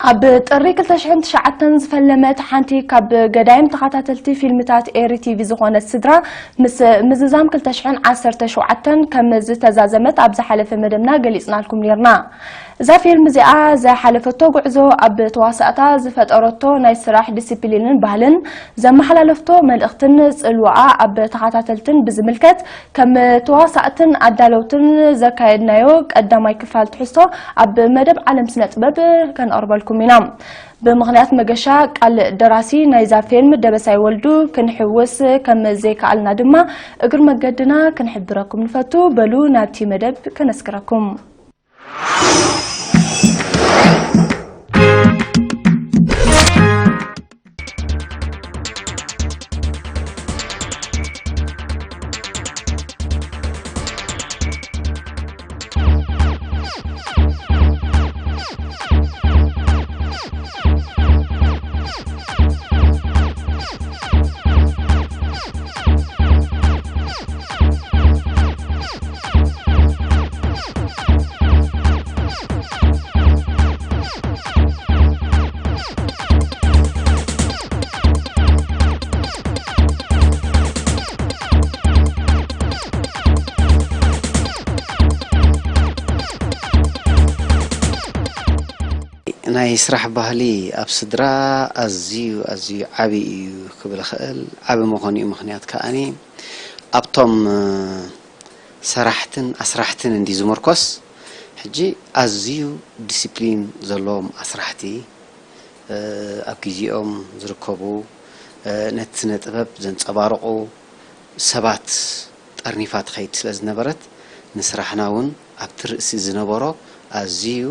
ኣብ ጥሪ ክልተ ሽሕን ትሽዓተን ዝፈለመት ሓንቲ ካብ ገዳይም ተኸታተልቲ ፊልምታት ኤሪ ቲቪ ዝኾነት ስድራ፣ ምስ ምዝዛም ክልተ ሽሕን ዓሰርተ ሸውዓተን ከም ዝተዛዘመት ኣብ ዝሓለፈ መደብና ገሊጽናልኩም ኔርና። እዛ ፊልም እዚኣ ዝሓለፈቶ ጉዕዞ፣ ኣብ ተዋሳእታ ዝፈጠረቶ ናይ ስራሕ ዲሲፕሊንን ባህልን፣ ዘመሓላለፍቶ መልእኽትን ጽልዋኣ ኣብ ተኸታተልትን ብዝምልከት፣ ከም ተዋሳእትን ኣዳለውትን ዘካየድናዮ ቀዳማይ ክፋል ትሕዝቶ ኣብ መደብ ዓለም ስነ ጥበብ ከነቕርበልኩም ኢና። ብምኽንያት መገሻ ቃል ደራሲ ናይዛ ፊልም ደበሳይ ወልዱ ክንሕውስ ከም ዘይከኣልና ድማ እግር መገድና ክንሕብረኩም ንፈቱ። በሉ ናብቲ መደብ ከነስክረኩም። ናይ ስራሕ ባህሊ ኣብ ስድራ ኣዝዩ ኣዝዩ ዓቢ እዩ ክብል እኽእል። ዓቢ መኾኒኡ ምኽንያት ከኣኒ ኣብቶም ሰራሕትን ኣስራሕትን እንዲ ዝምርኮስ። ሕጂ ኣዝዩ ዲሲፕሊን ዘለዎም ኣስራሕቲ ኣብ ግዜኦም ዝርከቡ፣ ነቲ ስነ ጥበብ ዘንጸባርቑ ሰባት ጠርኒፋ ትኸይድ ስለ ዝነበረት፣ ንስራሕና እውን ኣብቲ ርእሲ ዝነበሮ ኣዝዩ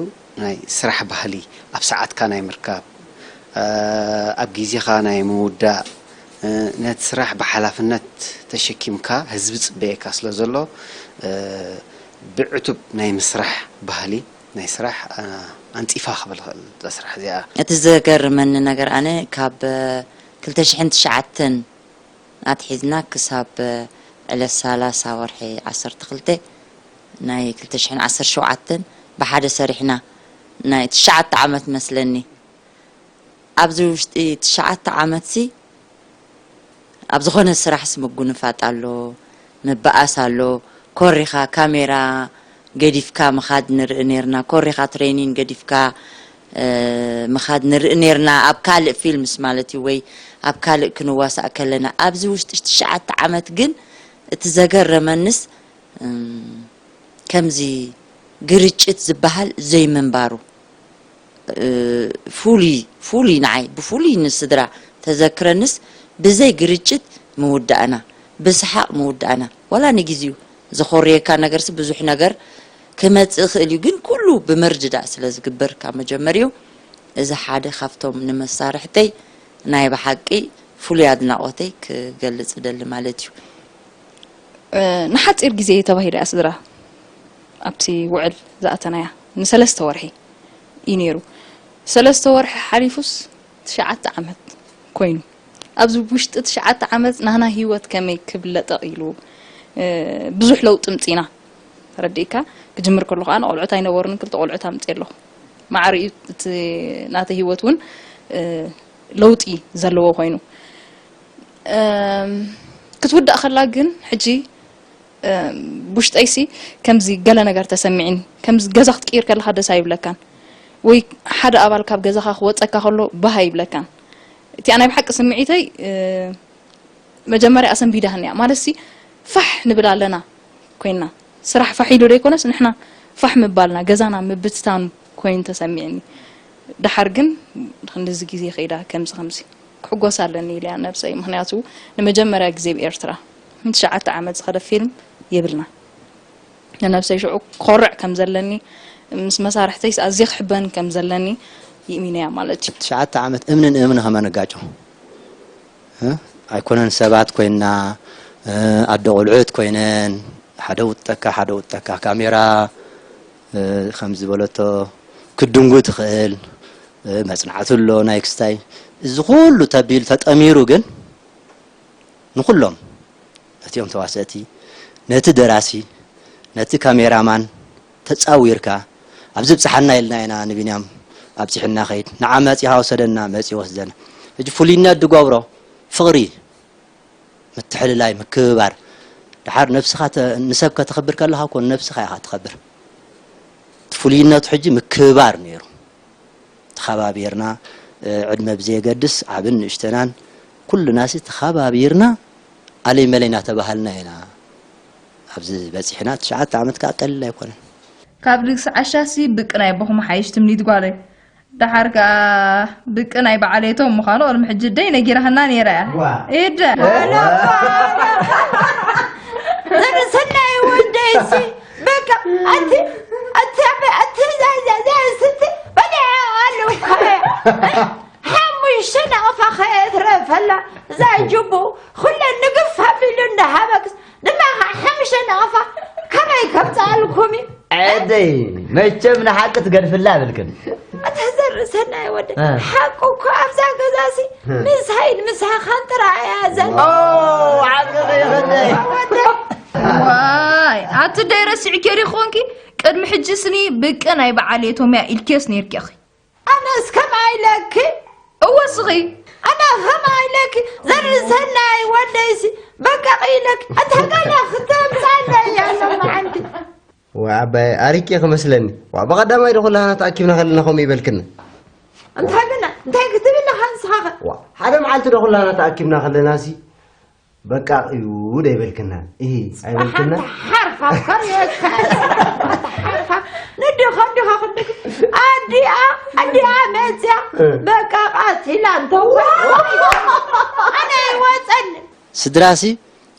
ናይ ስራሕ ባህሊ፣ ኣብ ሰዓትካ ናይ ምርካብ፣ ኣብ ግዜኻ ናይ ምውዳእ፣ ነቲ ስራሕ ብሓላፍነት ተሸኪምካ ህዝቢ ጽበየካ ስለ ዘሎ፣ ብዕቱብ ናይ ምስራሕ ባህሊ ናይ ስራሕ ኣንጺፋ ክብል እኽእል እዛ ስራሕ እዚኣ። እቲ ዘገርመኒ ነገር ኣነ ካብ ክልተ ሽሕን ትሽዓተን ኣትሒዝና ክሳብ ዕለት ሰላሳ ወርሒ ዓሰርተ ክልተ ናይ ክልተ ሽሕን ዓሰርተ ሸውዓተን ብሓደ ሰሪሕና ናይ ትሽዓተ ዓመት መስለኒ። ኣብዚ ውሽጢ ትሽዓተ ዓመትሲ ኣብ ዝኾነ ስራሕሲ ምጉንፋጥ ኣሎ፣ ምበኣስ ኣሎ። ኮሪኻ ካሜራ ገዲፍካ ምኻድ ንርኢ ኔርና፣ ኮሪኻ ትሬኒን ገዲፍካ ምኻድ ንርኢ ኔርና፣ ኣብ ካልእ ፊልምስ ማለት እዩ፣ ወይ ኣብ ካልእ ክንዋሳእ ከለና። ኣብዚ ውሽጢ ትሽዓተ ዓመት ግን እቲ ዘገረመንስ ከምዚ ግርጭት ዝበሃል ዘይምንባሩ፣ ፍሉይ ፍሉይ ንዓይ ብፍሉይ ንስድራ ተዘክረንስ ብዘይ ግርጭት ምውዳእና፣ ብሰሓቕ ምውዳእና። ዋላ ንግዜኡ ዘኾርየካ ነገርሲ ብዙሕ ነገር ክመጽእ ይኽእል እዩ፣ ግን ኩሉ ብምርድዳእ ስለ ዝግበር ካብ መጀመሪኡ፣ እዚ ሓደ ካብቶም ንመሳርሕተይ ናይ ብሓቂ ፍሉይ ኣድናቖተይ ክገልጽ እደሊ ማለት እዩ። ንሓጺር ግዜ ተባሂላ እያ ስድራ ኣብቲ ውዕል ዝኣተናያ። ንሰለስተ ወርሒ እዩ ነይሩ። ሰለስተ ወርሒ ሓሊፉስ ትሽዓተ ዓመት ኮይኑ። ኣብዚ ውሽጢ ትሽዓተ ዓመት ናህና ህይወት ከመይ ክብለጠቕ ኢሉ ብዙሕ ለውጢ ምጺና። ተረዲእካ? ክጅምር ከለኹ ኣነ ቆልዑት ኣይነበሩን፣ ክልተ ቆልዑት ኣምጺኤ ኣለኹ። ማዕረ እዩ እቲ ናተይ ህይወት እውን ለውጢ ዘለዎ ኮይኑ። ክትውዳእ ከላ ግን ሕጂ ውሽጠይሲ ከምዚ ገለ ነገር ተሰሚዕኒ። ከምዚ ገዛ ክትቅይር ከለኻ ደስ ኣይብለካን ወይ ሓደ ኣባል ካብ ገዛኻ ክወፀካ ከሎ ባህ ኣይብለካን። እቲኣ ናይ ብሓቂ ስምዒተይ መጀመርያ ኣሰንቢዳህኒ እያ። ማለትሲ ፋሕ ንብል ኣለና ኮይንና። ስራሕ ፋሕ ኢሉ ዘይኮነስ ንሕና ፋሕ ምባልና ገዛና ምብትታኑ ኮይኑ ተሰሚዕኒ። ደሓር ግን ክንድዚ ግዜ ከይዳ ከምዚ ከምዚ ክሕጎስ ኣለኒ ኢለ እያ ነብሰይ። ምኽንያቱ ንመጀመርያ ግዜ ኣብ ኤርትራ ንትሽዓተ ዓመት ዝኸደ ፊልም የብልና። ንነብሰይ ሽዑ ክኾርዕ ከም ዘለኒ ምስ መሳርሕተይስ ኣዝየ ክሕበን ከም ዘለኒ ይእሚነያ ማለት እዩ። ትሽዓተ ዓመት እምንን እምኒ ከመ ንጋጮ። ኣይኮነን ሰባት ኮይንና ኣደ ቆልዑት ኮይነን ሓደ ውጠካ ሓደ ውጠካ ካሜራ ከም ዝበለቶ ክድንጉ ትኽእል መጽናዕቲ ኣሎ ናይ ክስታይ እዚ ኩሉ ተቢሉ ተጠሚሩ ግን ንኹሎም ነቲኦም ተዋሰእቲ ነቲ ደራሲ ነቲ ካሜራማን ተጻዊርካ ኣብዚ ብጽሓና ኢልና ኢና ንቢንያም ኣብፂሕና ኸይድ፣ ንዓ መፂኻ ውሰደና፣ መፂ ወስደና። ሕጂ ፍሉይነት ዝገብሮ ፍቕሪ፣ ምትሕልላይ፣ ምክብባር። ድሓር ነብስኻ ተ-፣ ንሰብ ከተኽብር ከለኻ እኮ ንነብስኻ ኢኻ ትኸብር። እቲ ፍሉይነቱ ሕጂ ምክብባር ነይሩ። ተኸባቢርና፣ እ፣ ዕድመ ብዘየገድስ ዓብን ንእሽተናን ኩሉናሲ ተኸባቢርና ኣለይ መለይ እናተባሃልና ኢና ኣብዚ በፂሕና። ትሽዓተ ዓመት ከዓ ቀሊል ኣይኮነን። ካብ ልግሲ ዓሻሲ ብቅ ናይ ኣቦኹም ሓይሽ ትምኒት ጓለይ። ደሓር ከኣ ብቅ ናይ በዓሌቶም ምዃኑ ቅድሚ ሕጂ ደይ ነጊራህና ነይራ እያ። ዋ። ኢደ። ኣነ እኮ፣ ኣነ እኮ፣ ዘርሰናይ ወደይሲ፣ በቃ፣ ኣቲ፣ ኣቲ፣ ኣቲ፣ ዛይ፣ ዛይ፣ ዛይ፣ ስቲ፣ በሊዐ ኣለውካ። ሓሙሽተ ናቕፋ ከየትረፈላ፣ እዛ ጅቡ፣ ኩለን ንግፍ ኣቢሉ እንዳሃበክስ፣ ንማኻ ሓሙሽተ ናቕፋ ከመይ ከምጽኣልኩም እዩ? ዐደይ፣ መቸም ንሓቂ ትገድፍላ ብልክን። ኣታ ዘርኢ ሰናይ ወደ፣ እ። ሓቁ እኮ ኣብዛ ገዛሲ እ። ምሳይን ምሳኻን ጥራይ እያ ዘላ። ኦ፣ ዓገበ ይኸደይ። ወደ። ዋይ፣ ኣቲ ደይ ረሲዕኪ ዲኺ ኮንኪ? ቅድሚ ሕጂ ስኒ ብቅ ናይ በዓል የቶም እያ ኢልኪዮስ ነይርኪ ኢኺ። ኣነስ ከምኣ ኢለኪ? እወ፣ ስኺ። ኣነ ከምኣ ኢለኪ? ዘርኢ ሰናይ ወደይሲ በቃ ኢለኪ። ኣታ ጋላ ክተምጻለይ እያ ሎማዓንቲ። ዋ ዓባይ ኣሪቂ ክመስለኒ። ዋ ብቐዳማይ ዶ ኩላህና ተኣኪብና ከለና ከምኡ ይበልክና። እንታይ ግና? እንታይ ክትብል ኢኻ ንስኻ ኸ? ዋ ሓደ መዓልቲ ዶ ኩላህና ተኣኪብና ከለናሲ በቃ እዩ ዶ ይበልክና? እሂ፣ ኣይበልክና? ሓንቲ ሓርፋ ከርእየካ። ሓርፋ ንድኻ እንዲኻ ክንድክ ኣዲኣ፣ ኣዲኣ መጽያ እ። በቃ ቃቲላ እንተዋ። ኣነ ይወጸኒ። ስድራሲ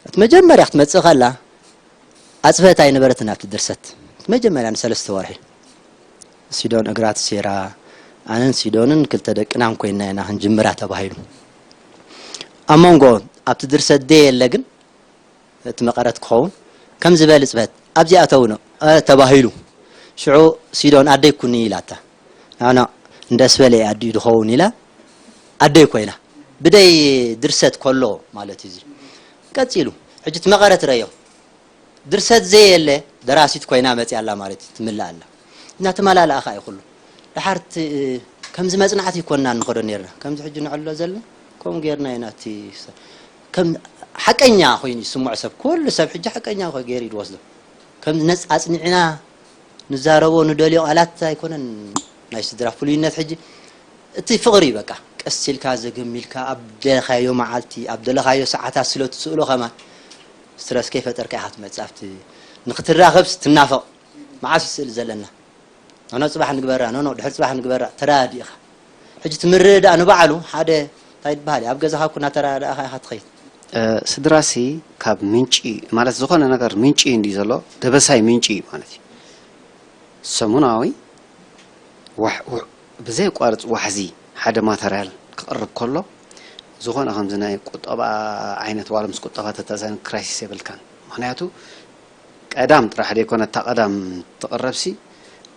እቲ መጀመርያ ክትመጽእ ከላ ኣጽፈት ኣይነበረትን ኣብቲ ድርሰት። እቲ መጀመርያ ንሰለስተ ወርሒ ሲዶን እግራ ተሴራ፣ ኣነን ሲዶንን ክልተ ደቅናን ኮይንና ኢና ክንጅምራ ተባሂሉ። ኣብ መንጎ ኣብቲ ድርሰት ደየለ ግን እቲ መቐረት ክኸውን ከም ዝበል እጽፈት ኣብዚኣ ተውኖ፣ እ፣ ተባሂሉ። ሽዑ ሲዶን ኣደይ ኩኒ ኢላታ። ናና እንደ ኣስበለ ኣዲኡ ዝኸውን ኢላ ኣደይ ኮይና። ብደይ ድርሰት ከሎ ማለት እዩ እዚ። ቀጺሉ፣ ሕጂ እቲ መቐረት ረዮ። ድርሰት ዘየለ ደራሲት ኮይና መጺኣ ኣላ ማለት እዩ፣ ትምልእ ኣላ። እናተመላለኣ ኸኣ እዩ ኩሉ። ደሓር እቲ፣ ከምዚ መጽናዕቲ ይኮንና ንኸዶ ነይርና። ከምዚ ሕጂ ንዕሎ ዘለና፣ ከምኡ ጌርና ኢና እቲ ሰ-፣ ከም ሓቀኛ ኮይኑ ይስምዖ ሰብ። ኩሉ ሰብ ሕጂ ሓቀኛ ኮ-፣ ገይሩ እዩ ዝወስዶ። ከምዚ ነጽ-፣ ኣጽኒዕና ንዛረቦ፣ ንደልዮ ቃላት ኣይኮነን ናይ ስድራ ፍሉይነት ሕጂ። እቲ ፍቕሪ በቃ ቀስ ኢልካ ዘገም ኢልካ ኣብ ደለኻዮ መዓልቲ፣ ኣብ ደለኻዮ ሰዓታት ስለ ትስእሎ ከማን ስትረስ ከይፈጠርካ ኢኻ ትመጽእ። ኣብቲ ንኽትራኸብስ ትናፈቕ። መዓስ እዩ ስእሊ ዘለና? ኖኖ ጽባሕ ንግበራ፣ ኖኖ ድሕሪ ጽባሕ ንግበራ፣ ተረዳዲእኻ። ሕጂ እቲ ምርድዳእ ንባዕሉ ሓደ እንታይ ይበሃል እዩ? ኣብ ገዛኻ እኮ እናተረዳዳእኻ ኢኻ ትኸይድ። እ፣ ስድራሲ ካብ ምንጪ፣ ማለት ዝኾነ ነገር ምንጪ እንድዩ ዘሎ፣ ደበሳይ ምንጪ እዩ ማለት እዩ። ሰሙናዊ ዋሕ-፣ ውሕ-፣ ብዘየቋርጽ ዋሕዚ ሓደ ማተርያል ክቕርብ ከሎ፣ ዝኾነ ከምዚ ናይ ቁጠባ ዓይነት፣ ዋላ ምስ ቁጠባ ተተዛን ክራይሲስ የብልካን። ምኽንያቱ ቀዳም ጥራሕ ደይኮነ፣ እታ ቀዳም ትቕረብሲ፣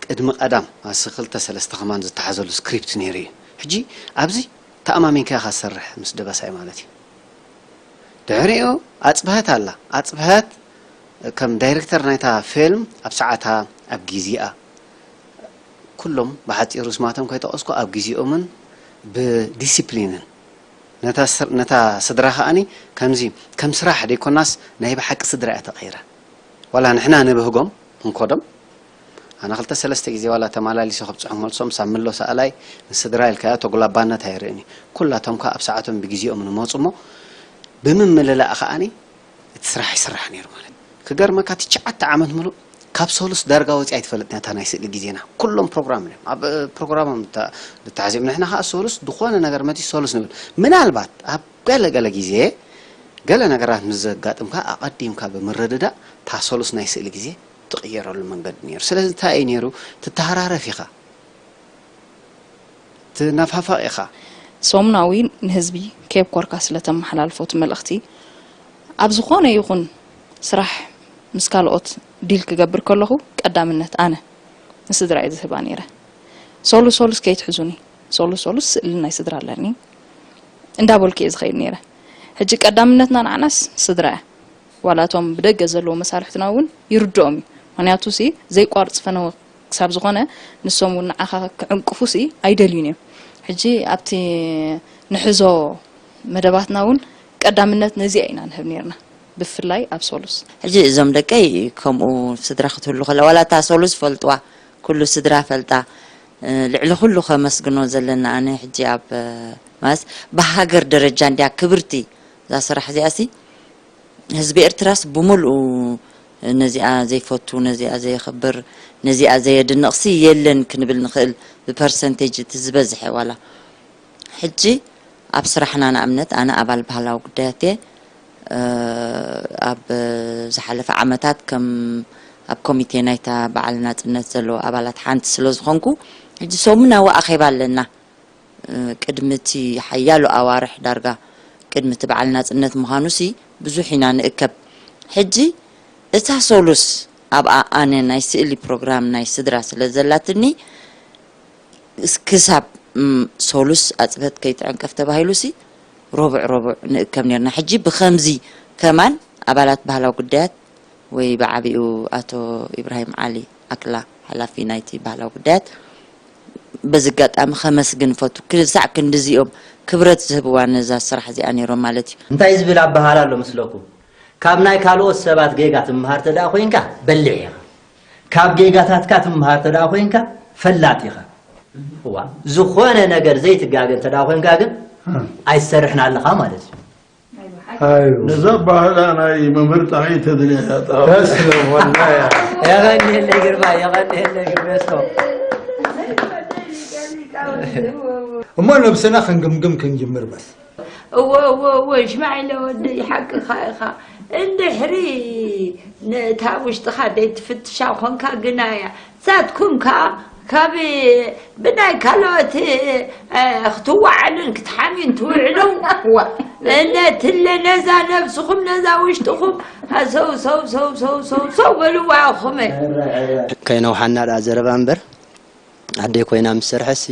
ቅድሚ ቀዳም ኣስ ክልተ ሰለስተ ከማን ዝተሓዘሉ ስክሪፕት ነይሩ እዩ። ሕጂ ኣብዚ ተኣማሚንካ ኢኻ ትሰርሕ ምስ ደበሳይ ማለት እዩ። ድሕሪኡ ኣጽብሀት ኣላ። ኣጽብሀት ከም ዳይሬክተር ናይታ ፊልም ኣብ ሰዓታ፣ ኣብ ግዜኣ፣ ኩሎም ብሓጺሩ ስማቶም ከይጠቐስኩ ኣብ ግዜኦምን ብዲሲፕሊንን ነታ ስር-፣ ነታ ስድራ ከኣኒ ከምዚ ከም ስራሕ ደይኮናስ ናይ ብሓቂ ስድራ እያ ተቐይራ። ዋላ ንሕና ንብህጎም፣ ንኮዶም፣ ኣነ ክልተ ሰለስተ ግዜ ዋላ ተመላሊሰ ከብጽሖም መልሶም ሳብ ምሎ ሰኣላይ ንስድራ ኢልካዮ ተጉላባነት ኣይርእን እዩ። ኩላቶም ከኣ ኣብ ሰዓቶም ብግዜኦም ንመጹ እሞ ብምምልላእ ከኣኒ እቲ ስራሕ ይስራሕ ነይሩ ማለት እዩ። ክገርመካ ትሽዓተ ዓመት ምሉእ ካብ ሶሉስ ዳርጋ ወጺኣ ኣይትፈልጥን እያ እታ ናይ ስእሊ ግዜና። ኩሎም ፕሮግራም እዮም። ኣብ፣ እ፣ ፕሮግራሞም እታ-፣ ዝተሓዚኦም። ንሕና ከኣ ሶሉስ ዝኾነ ነገር መጺኡ ሶሉስ ንብል። ምናልባት ኣብ ገለ ገለ ግዜ ገለ ነገራት ምስ ዘጋጥምካ ኣቐዲምካ ብምርድዳእ እታ ሶሉስ ናይ ስእሊ ግዜ ትቕየረሉ መንገዲ ነይሩ። ስለዚ እንታይ እዩ ነይሩ? ትተሃራረፍ ኢኻ። ትነፋፈቕ ኢኻ። ሰሙናዊ ንህዝቢ ከየብኮርካ ስለ ተመሓላልፎ እቲ መልእኽቲ፣ ኣብ ዝኾነ ይኹን ስራሕ ምስ ካልኦት ዲል ክገብር ከለኹ ቀዳምነት ኣነ ንስድራ እየ ዝህባ ነይረ። ሶሉስ ሶሉስ ከይትሕዙኒ፣ ሶሉስ ሶሉስ ስእሊ ናይ ስድራ ኣለኒ እንዳበልኩ እየ ዝኸይድ ነይረ። ሕጂ ቀዳምነትና ንዓናስ ስድራ እያ። ዋላ እቶም ብደገ ዘለዉ መሳርሕትና እውን ይርድኦም እዩ። ምኽንያቱ ሲ ዘይቋርጽ ፈነወ ክሳብ ዝኾነ ንሶም እውን ንዓኻ ክዕንቅፉሲ ኣይደልዩን እዮም። ሕጂ ኣብቲ ንሕዞ መደባትና እውን ቀዳምነት ነዚኣ ኢና ንህብ ነርና፣ ብፍላይ ኣብ ሶሉስ። ሕጂ እዞም ደቀይ ከምኡ ስድራ ክትህሉ ከላ ዋላ እታ ሶሉስ ፈልጥዋ፣ ኩሉ ስድራ ፈልጣ። ልዕሊ ኩሉ ከመስግኖ ዘለና ኣነ ሕጂ ኣብ ማለት ብሃገር ደረጃ እንዲያ ክብርቲ እዛ ስራሕ እዚኣሲ ህዝቢ ኤርትራስ ብምልኡ ነዚኣ ዘይፈቱ፣ ነዚኣ ዘየኽብር፣ ነዚኣ ዘየድንቕሲ የለን ክንብል ንኽእል። ብፐርሰንቴጅ እቲ ዝበዝሐ ዋላ ሕጂ ኣብ ስራሕና ንኣብነት ኣነ ኣባል ባህላዊ ጉዳያት እየ። ኣብ ዝሓለፈ ዓመታት ከም ኣብ ኮሚቴ ናይታ በዓል ናጽነት ዘለዉ ኣባላት ሓንቲ ስለ ዝኾንኩ ሕጂ ሰሙናዊ ኣኼባ ኣለና። ቅድሚ እቲ ሓያሎ ኣዋርሕ ዳርጋ ቅድሚ እቲ በዓል ናጽነት ምዃኑሲ ብዙሕ ኢና ንእከብ። ሕጂ እታ ሶሉስ ኣብኣ ኣነ ናይ ስእሊ ፕሮግራም ናይ ስድራ ስለ ዘላትኒ ክሳብ ሶሉስ ኣጽበት ከይትዕንቀፍ ተባሂሉሲ ሮብዕ ሮብዕ ንእከብ ነርና። ሕጂ ብኸምዚ ከማን ኣባላት ባህላዊ ጉዳያት ወይ ብዓቢኡ ኣቶ ኢብራሂም ዓሊ ኣክላ ሓላፊ ናይቲ ባህላዊ ጉዳያት በዚ ኣጋጣሚ ከመስግን ፈቱ። ክሳዕ ክንድዚኦም ክብረት ዝህብዋ ነዛ ስራሕ እዚኣ ነይሮም ማለት እዩ። እንታይ ዝብል ኣበሃላ ኣሎ ምስለኩም? ካብ ናይ ካልኦት ሰባት ጌጋ ትምሃር ተደኣ ኮይንካ በሊሕ ኢኻ። ካብ ጌጋታትካ ትምሃር ተደኣ ኮይንካ ፈላጥ ኢኻ። እዋ፣ ዝኾነ ነገር ዘይትጋገ እንተ ደኣ ኮይንካ ግን ኣይትሰርሕን ኣለኻ ማለት እዩ። ነዛ ኣባህላ ናይ መምህር ጥራይ ተድልያ እያ። የቐንየለይ ግርማ፣ የቐንየለይ ግርሜስኮ። እሞ ነብስና ክንግምግም ክንጅምር በስ። እወ እወ እወ ሽማዒለ ወደይ ሓቅኻ ኢኻ። እንድሕሪ ነታ ውሽጥኻ ደይትፍትሻ ኾንካ ግና እያ። ንሳትኩም ከኣ ካብ ብናይ ካልኦት ክትወዓሉን ክትሓምዩን ትውዕሉ። እዋ እነትለ ነዛ ነብስኹም ነዛ ውሽጥኹም ሰው ሰው ሰው ሰው ሰው ሰው በልዋ ኢኹም። ከይነውሓና ደኣ ዘረባ እምበር ኣደይ ኮይና ምስ ሰርሐሲ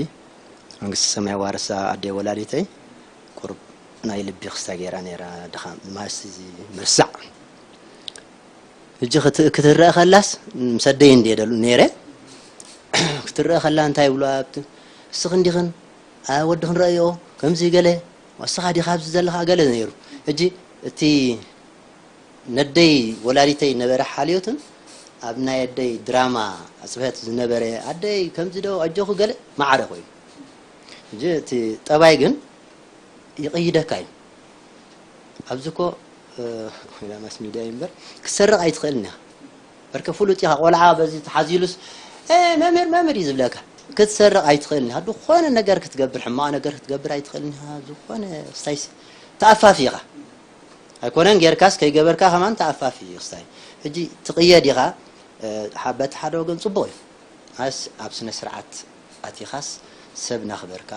መንግስተ ሰማይ ዋርሳ ኣደይ ወላዲተይ ቁሩብ ናይ ልቢ ክስታይ ገይራ ነይራ ድኻም ማስ እዚ ምርሳዕ ሕጂ ክትእ ክትረአ ከላስ ምስ ኣደይ እንድየ ደሉ ነይረ ክትረአ ከላ እንታይ ይብሉ ኣብቲ እስኺ እንዲኽን ወድኽን ረእዮ ከምዚ ገለ እስኻ ዲኻ ኣብዚ ዘለኻ ገለ ነይሩ ሕጂ እቲ ነደይ ወላዲተይ ነበረ ሓልዮትን ኣብ ናይ ኣደይ ድራማ ኣፅብሀት ዝነበረ ኣደይ ከምዚ ዶ ኣጆኺ ገለ ማዕረ ኮይኑ ሕጂ እቲ ጠባይ ግን ይቕይደካ እዩ ኣብዚ ኮ ወላ ማስ ሚድያ እዩ እምበር ክትሰርቕ ኣይትኽእልን ኢኻ በርከ ፍሉጥ ኢኻ ቆልዓ በዚ ተሓዚሉስ መምህር መምህር እዩ ዝብለካ ክትሰርቕ ኣይትኽእልን ኢኻ ዝኾነ ነገር ክትገብር ሕማቕ ነገር ክትገብር ኣይትኽእልን ኢኻ ዝኾነ ስታይሲ ተኣፋፊ ኢኻ ኣይኮነን ጌርካስ ከይገበርካ ከማን ተኣፋፊ እዩ ክስታይ ሕጂ ትቕየድ ኢኻ በቲ ሓደ ወገን ፅቡቕ እዩ ኣስ ኣብ ስነ ስርዓት ኣቲኻስ ሰብ ናኽበርካ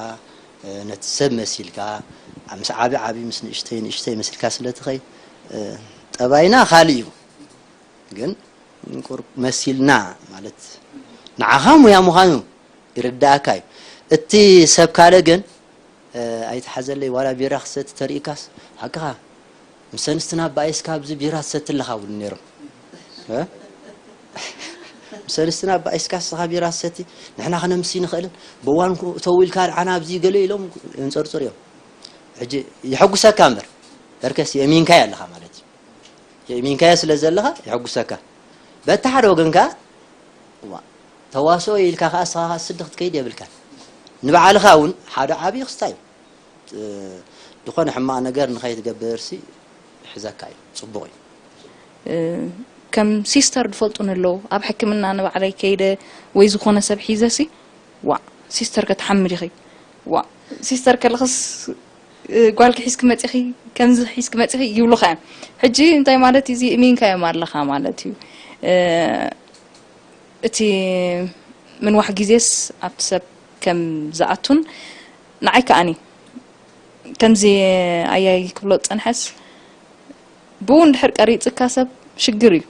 ነቲ ሰብ መሲልካ ምስ ዓቢ ዓቢ ምስ ንእሽተይ ንእሽተይ መሲልካ ስለ ትኸይ ጠባይና ካልእ እዩ ግን ቁር መሲልና ማለት ንዓኻ ሙያ ምዃኑ ይርዳእካ እዩ እቲ ሰብ ካልእ ግን ኣይትሓዘለይ ዋላ ቢራ ክሰቲ ተሪእካስ ሓቅኻ ምስ ኣንስትና ኣባኢስካ ኣብዚ ቢራ ትሰቲ ኣለኻ ብሉ ነይሮም ምስ ኣንስትና ኣባኢስካ ስኻ ቢራ ትሰቲ ንሕና ክነምሲ ንኽእልን ብእዋን ተው ኢልካ ንዓና ኣብዚ ገለ ኢሎም የንፀርፅር እዮም ሕጂ የሐጉሰካ እምበር በርከስ የእሚንካዮ ኣለኻ ማለት እዩ የእሚንካዮ ስለ ዘለኻ የሐጉሰካ በቲ ሓደ ወገን ከዓ ተዋስኦ ኢልካ ከዓ እስኻ ከዓ ስዲ ክትከይድ የብልካን ንባዕልኻ እውን ሓደ ዓብዪ ክስታ እዩ ዝኾነ ሕማቕ ነገር ንኸይትገብር ሲ ይሕዘካ እዩ ፅቡቕ እዩ ከም ሲስተር ዝፈልጡኒ ኣለዉ ኣብ ሕክምና ንባዕለይ ከይደ ወይ ዝኾነ ሰብ ሒዘ ሲ ዋእ ሲስተር ከ ትሓሚ ዲኺ ዋእ ሲስተር ከለኽስ ጓልኪ ሒዝኪ መፂኺ ከምዚ ሒዝኪ መፂኺ ይብሉኻ እዮም ሕጂ እንታይ ማለት እዩ እዚ እሚንካዮም ኣለኻ ማለት እዩ እቲ ምንዋሕ ግዜስ ኣብቲ ሰብ ከም ዝኣቱን ንዓይ ከኣኒ ከምዚ ኣያይ ክብሎ ዝፀንሐስ ብኡ እንድሕር ቀሪፅካ ሰብ ሽግር እዩ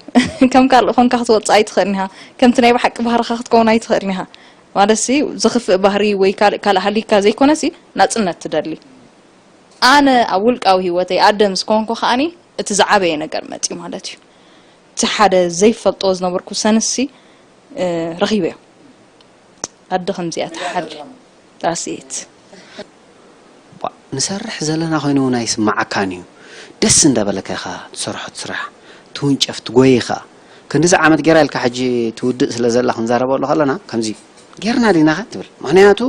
ከም ካልእ ኮንካ ክትወፅእ ኣይትኽእልን ኢኻ ከምቲ ናይ ብሓቂ ባህርኻ ክትከውን ኣይትኽእልን ኢኻ ማለት ሲ ዝኽፍእ ባህሪ ወይ ካልእ ካልእ ሃሊካ ዘይኮነ ሲ ናፅነት ትደሊ ኣነ ኣብ ውልቃዊ ህይወተይ ኣደ ምስ ኮንኩ ከኣኒ እቲ ዝዓበየ ነገር መፅዩ ማለት እዩ እቲ ሓደ ዘይፈልጦ ዝነበርኩ ሰንሲ ረኺበዮ ኣደ ከምዚኣ ትሓል ዳሴት ንሰርሕ ዘለና ኮይኑ እውን ኣይስማዓካን እዩ። ደስ እንዳበለካ ኢኻ ትሰርሖ ስራሕ፣ ትውንጨፍ ትጎይ ኢኻ። ክንዲዚ ዓመት ጌራ ኢልካ ሕጂ ትውድእ ስለ ዘላ ክንዛረበሉ ከለና ከምዚ ጌርና ዲና ኸ ትብል። ምክንያቱ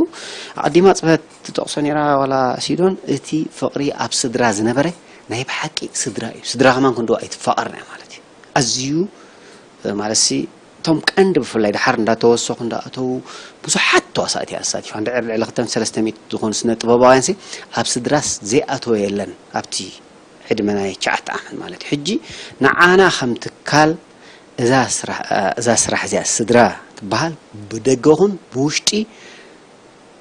ኣቐዲማ ፅበት ትጠቕሶ ነራ ዋላ ሲዶን፣ እቲ ፍቕሪ ኣብ ስድራ ዝነበረ ናይ ብሓቂ ስድራ እዩ። ስድራ ከማን ክንዶ ኣይትፋቐርና ማለት እዩ። ኣዝዩ ማለት ሲ እቶም ቀንዲ ብፍላይ ድሓር እንዳተወሰኹ እንዳኣተዉ ብዙሓት ተዋሳእቲ ኣሳቲፋ እንድዕር ልዕሊ ክተን ሰለስተ ሚእቲ ዝኾኑ ስነ ጥበባውያን ሲ ኣብ ስድራስ ዘይኣተወ የለን ኣብቲ ዕድመ ናይ ትሽዓተ ዓመት ማለት እዩ። ሕጂ ንዓና ከም ትካል እዛ ስራሕ እዛ ስራሕ እዚኣ ስድራ ትበሃል ብደገኹን ብውሽጢ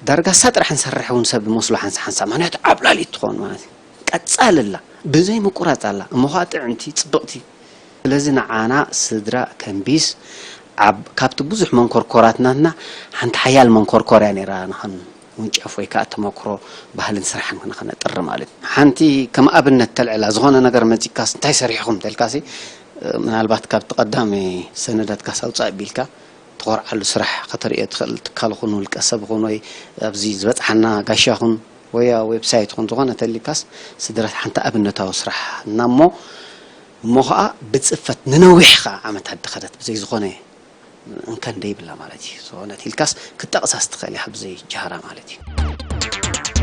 ዳርጋ እሳ ጥራሕ ንሰርሕ እውን ሰብ ዝመስሎ ሓንሳ ሓንሳ ምክንያቱ ዓብላሊት ትኾን ማለት እዩ። ቀፃል ኣላ ብዘይ ምቁራፅ ኣላ እሞ ከዓ ጥዕምቲ ፅብቕቲ ስለዚ ንዓና ስድራ ከንቢስ ኣብ ካብቲ ብዙሕ መንኮርኮራት ናትና ሓንቲ ሓያል መንኮርኮር እያ ነይራ ንኸን ውንጨፍ ወይ ከዓ ተመክሮ ባህልን ስራሕን ንኸነጥሪ ማለት እዩ። ሓንቲ ከም ኣብነት ተልዕላ ዝኾነ ነገር መፂካስ እንታይ ሰሪሕኹም ተልካሲ ምናልባት ካብቲ ቀዳሚ ሰነዳትካስ ኣውፃእ ቢልካ ትኾርዓሉ ስራሕ ከተርእዮ ትኽእል ትካል ኹን ውልቀ ሰብ ኹን ወይ ኣብዚ ዝበፅሓና ጋሻ ኹን ወይ ዌብሳይት ኹን ዝኾነ ተሊካስ ስድረት ሓንቲ ኣብነታዊ ስራሕ እና እሞ እሞ ከዓ ብፅፈት ንነዊሕ ከዓ ዓመታት ድኸደት ብዘይ ዝኾነ እንከን ደይብላ ማለት እዩ። ዝኾነት ኢልካስ ክጠቕሳስ ትኽእል ኢኻ ብዘይ ጃህራ ማለት እዩ።